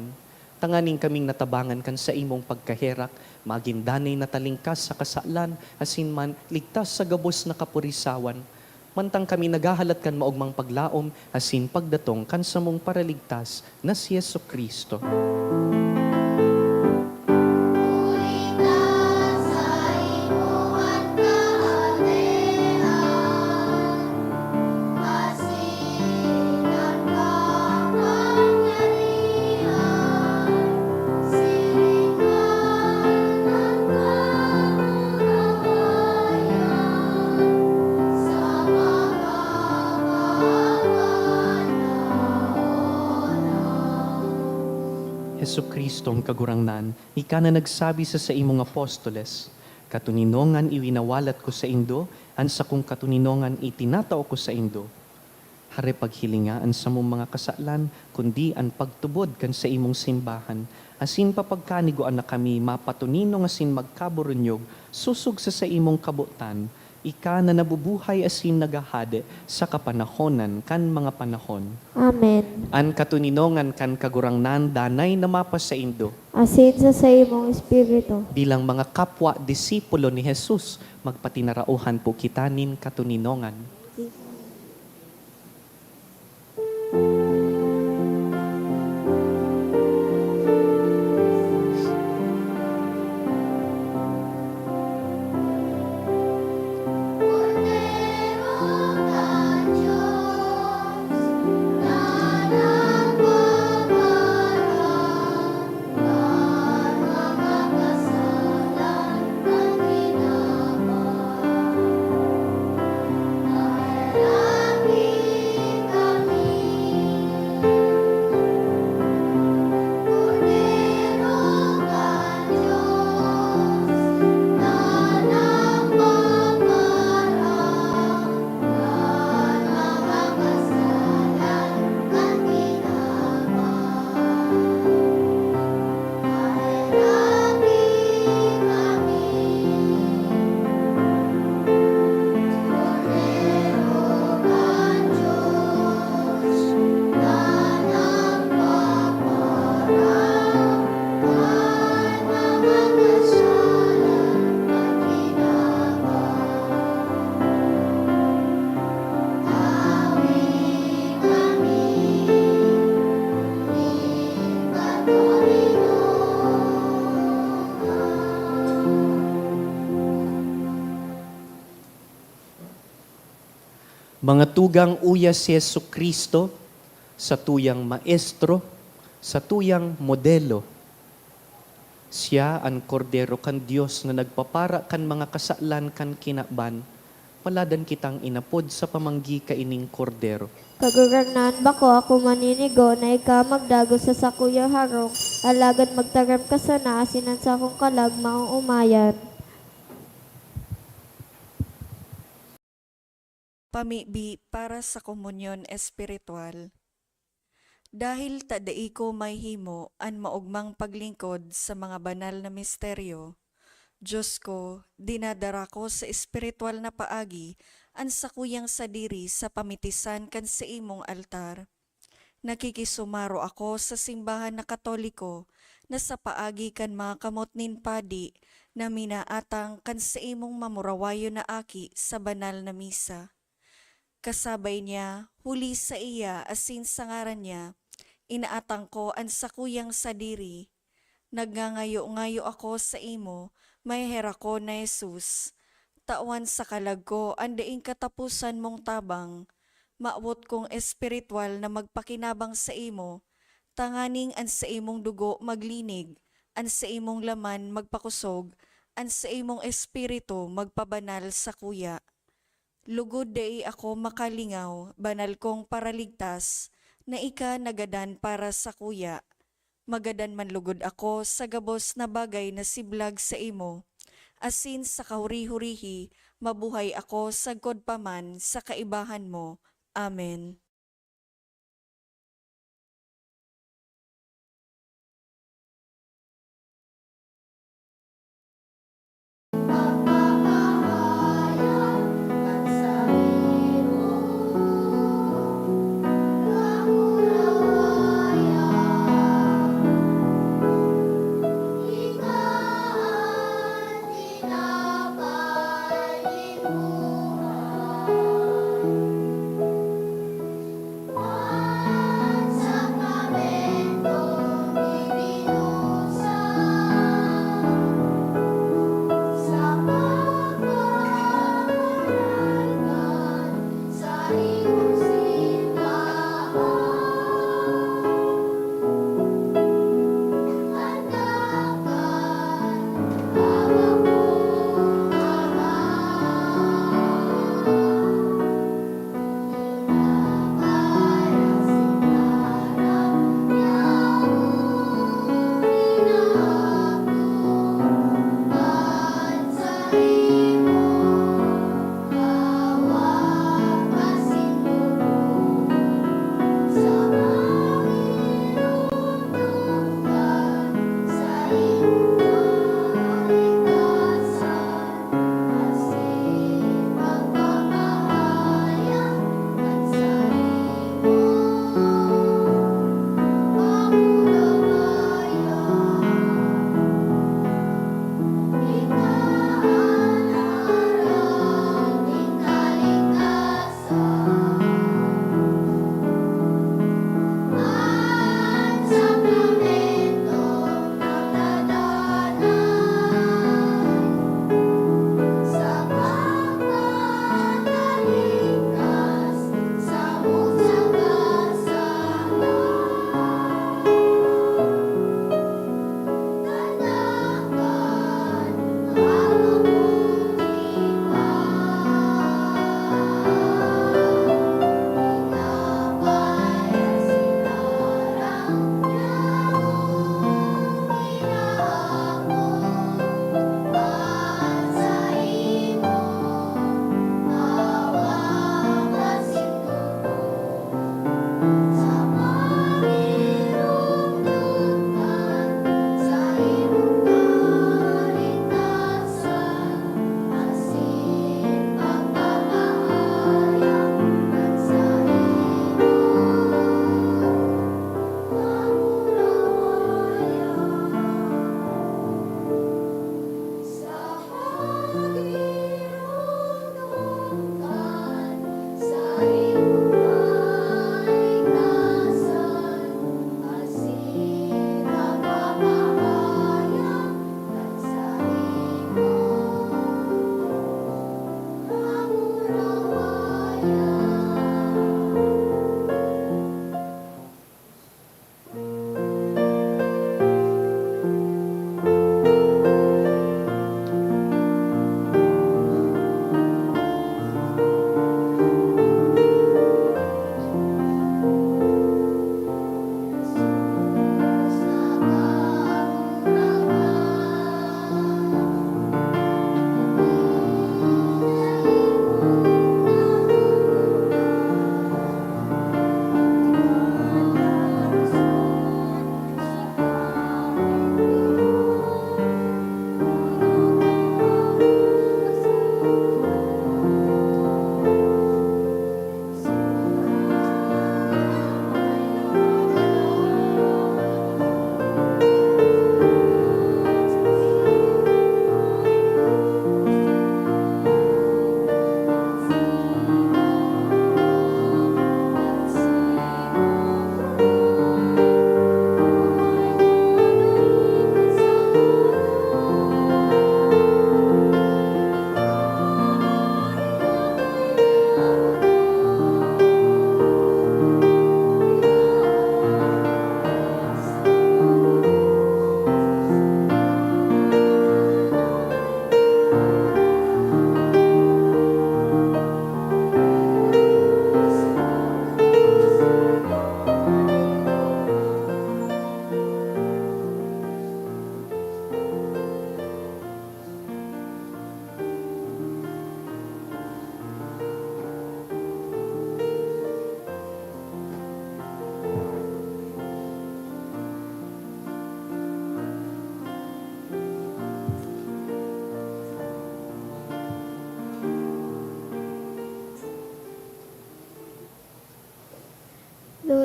tanganing kaming natabangan kan saimong pagkaherak, magin danay na talingkas sa kasalan, asin man ligtas sa gabos na kapurisawan, mantang kami naghahalat kan maogmang paglaom asin pagdatong kan samong Paraligtas na si Jesu-Cristo. Jesu-Cristong Kagurangnan, ika na nagsabi sa saimong apostoles, "Katoninongan iwinawalat ko saindo, an sakong katoninongan itinatao ko saindo." Hare paghilinga an samong mga kasalan, kundi an pagtubod kan saimong simbahan, asin papagkanigoan na kami mapatoninong asin magkaburunyog sosog sa saimong kabotan, ika na nabubuhay asin naghahade sa kapanahonan kan mga panahon. Amen. An katoninongan kan Kagurangnan danay na mapasaindo. Asin sa saimong espiritu. Bilang mga kapwa disipulo ni Jesus, magpatinarauhan po kita nin katoninongan. Mga tugang, uya si Jesu-Cristo, satuyang Maestro, satuyang Modelo. Siya an Kordero kan Dios na nagpapara kan mga kasalan kan kinaban. Paladan kitang inapod sa pamanggi kaining Kordero. Kagurangnan, bako ako maninigo na ika magdagos sa sakuyang harong, alagad magtaram ka sana asin an sakong kalag maoomayan. Pamibi para sa komunyon espiritual. Dahil ta dai ko mahihimo an maogmang paglingkod sa mga banal na misteryo, Dios ko, dinadara ko sa espiritual na paagi an sakuyang sadiri sa pamitisan kan saimong altar. Nakikisumaro ako sa simbahan na Katoliko na sa paagi kan mga kamot nin padi na minaatang kan saimong mamurawayon na aki sa banal na misa. Kasabay niya, huli saiya asin sa ngaran niya, inaatang ko an sakuyang sadiri. Nagngangayo-ngayo ako saimo, maheherakon na Jesus, tawan sa kalag ko an daing kataposan mong tabang. Mawot kong espiritual na magpakinabang saimo, tanganing an saimong dugo maglinig, an saimong laman magpakosog, an saimong espiritu magpabanal sakuya. Lugod dai ako makalingaw, banal kong Paraligtas, na ika nagadan para sakuya. Magadan man lugod ako sa gabos na bagay na siblag saimo, asin sa kahuri-hurihi mabuhay ako sagkod pa man sa kaibahan mo. Amen.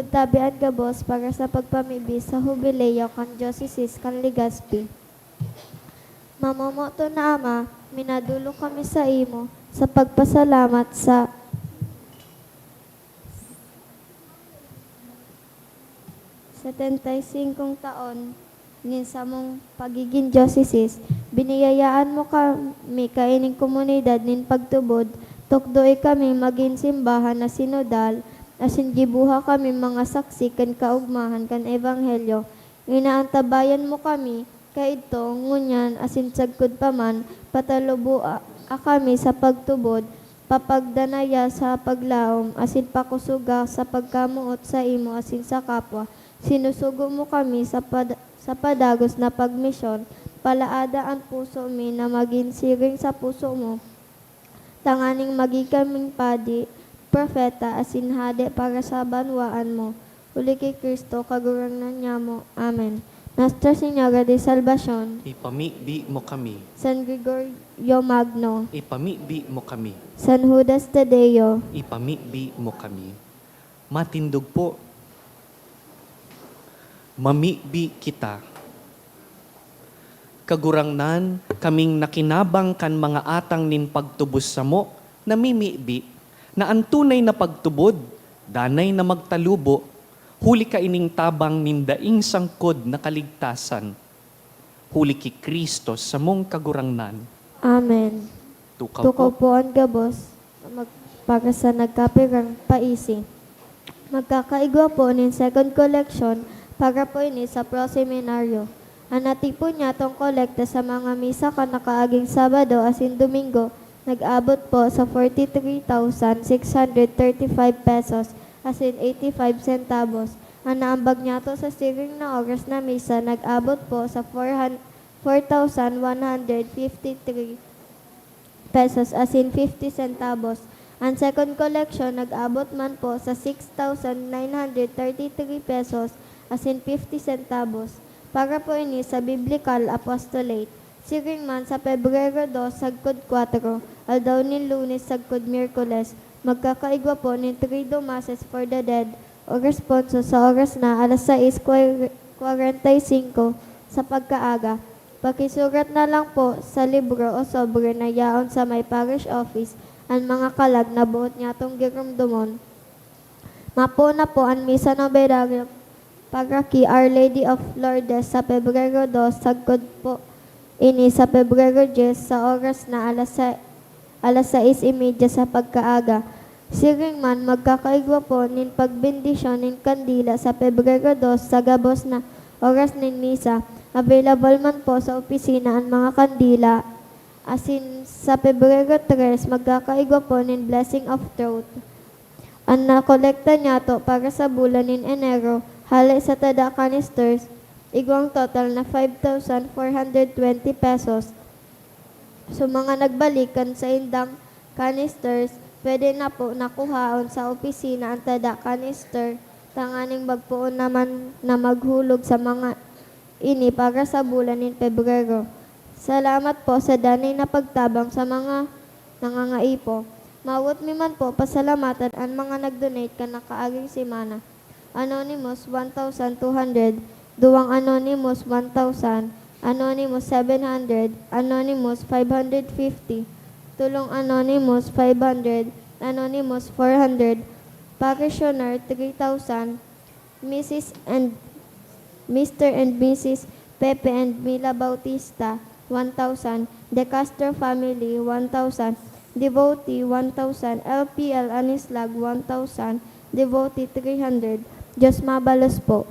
Tabi an gabos para sa pagpamibi sa Hubileo kan Diyosesis kan Legazpi. Mamomoton na Ama, minadolok kami saimo sa pagpasalamat sa setenta y singkong taon nin samong pagigin diyosesis. Biniyayaan mo kami kaining komunidad nin pagtubod, tukdoe kami magin simbahan na sinodal, asin giboha kami mga saksi kan kaogmahan kan Ebanghelyo. Inaantabayan mo kami kaidto, ngunyan asin sagkod pa man, pataluboa kami sa pagtubod, papagdanaya sa paglaom, asin pakosoga sa pagkamoot saimo asin sa kapwa. Sinusugo mo kami sa pad-, sa padagos na pagmisyon. Palaada an puso mi na magin siring sa puso mo, tanganing magi kaming padi, propeta, asin hade para sa banwaan mo. Huli ki Cristo, Kagurangnan nyamo. Amen. Nuestra Señora de Salvacion. Ipamibi mo kami. San Gregorio Magno. Ipamibi mo kami. San Judas Tadeo. Ipamibi mo kami. Matindog po. Mamibi kita. Kagurangnan, kaming nakinabang kan mga atang nin pagtubos samo, namimibi, na an tunay na pagtubod, danay na magtalubo, huli kaining tabang nin daing sangkod na kaligtasan. Huli ki Cristo, samong Kagurangnan. Amen. Tukaw Tukaw po. po an gabos na mag-, para sa nagkapirang paisi. Magkakaigwa po nin second collection para po ini sa Pro Seminario. An natipon nyatong kolekta sa mga misa kan nakaaging Sabado asin Domingo nag-abot po sa forty-three thousand six hundred thirty-five pesos asin eighty-five centavos. An naambag nyato sa siring na oras na misa nag-abot po sa four hun-, four thousand one hundred fifty-three pesos asin fifty centavos. An second collection nag-abot man po sa six thousand nine hundred thirty-three pesos asin fifty centavos. Para po ini sa Biblical Apostolate. Siring man sa Pebrero dos sagkod kwatro, aldaw nin Lunes sagkod Miyerkules, magkakaigwa po nin Triduum Masses for the Dead o responso sa oras na alas sais kwarenta y singko sa pagkaaga. Pakisurat na lang po sa libro o sobre na yaon sa may parish office an mga kalag na boot nyatong giromdomon. Mapo na po an Misa Novenario para ki Our Lady of Lourdes sa Pebrero dos, sagkod po ini sa Pebrero dyes sa oras na alas sa-, alas sais y media sa pagkaaga. Siring man, magkakaigwa po nin pagbendisyon nin kandila sa Pebrero dos sa gabos na oras nin misa. Available man po sa opisina an mga kandila. Asin sa Pebrero tres, magkakaigwa po nin blessing of throat. An nakolekta nyato para sa bulan nin Enero, hale sa tada canisters, igwang total na five thousand four hundred twenty pesos. Sa mga nagbalik kan saindang canisters, pwede na po na kuhaon sa opisina an tada canister, tanganing magpoon naman na maghulog sa mga ini para sa bulan nin Pebrero. Salamat po sa danay na pagtabang sa mga nangangaipo. Mawot mi man po pasalamatan an mga nag-donate kan nakaaging semana. Anonymous, one thousand two hundred. Duwang Anonymous, one thousand. Anonymous, seven hundred. Anonymous, five hundred fifty. Tolong Anonymous, five hundred. Anonymous, four hundred. Parishioner, three thousand. Missus and Mister and Missus Pepe and Mila Bautista, one thousand. De Castro family, one thousand. Devotee, one thousand. L P L Anislag, one thousand. Devotee, three hundred. Diyos mabalos po.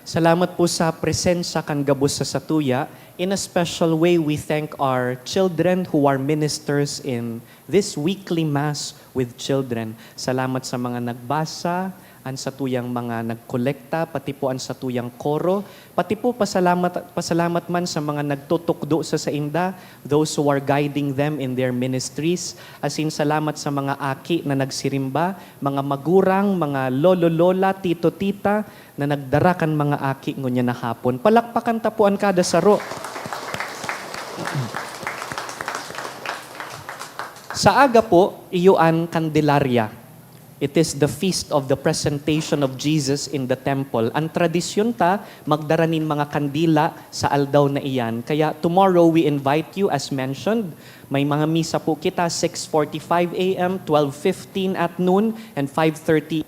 Salamat po sa presensya kan gabos sa satuya. In a special way, we thank our children who are ministers in this weekly Mass with children. Salamat sa mga nagbasa, an satuyang mga nagkolekta, pati po an satuyang koro. Pati po pasalamat, pasalamat man sa mga nagtutukdo sa sainda, those who are guiding them in their ministries. Asin salamat sa mga aki na nagsirimba, mga magurang, mga lolo, lola, tito, tita, na nagdara kan mga aki ngunyan na hapon. Palakpakan ta po an kada saro. Sa aga po, iyo an Candelaria. It is the feast of the presentation of Jesus in the temple. Ang tradisyon ta, magdara nin mga kandila sa aldaw na iyan. Kaya tomorrow we invite you, as mentioned, may mga misa po kita, six forty-five a m, twelve fifteen at noon, and five thirty.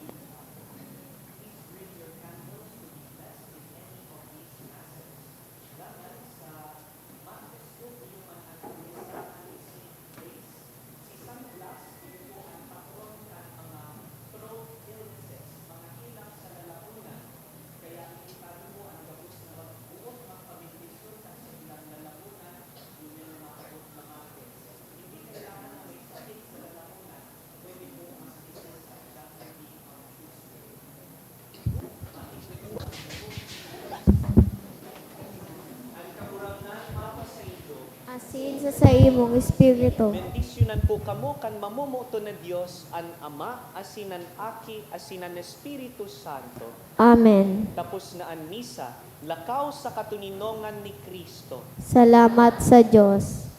Asin sa saimong espiritu. Bendisyonan po kamo kan mamomoton na Dios, an Ama, asin an Aki, asin an Espiritu Santo. Amen. Tapos na an misa, lakaw sa katoninongan ni Cristo. Salamat sa Dios.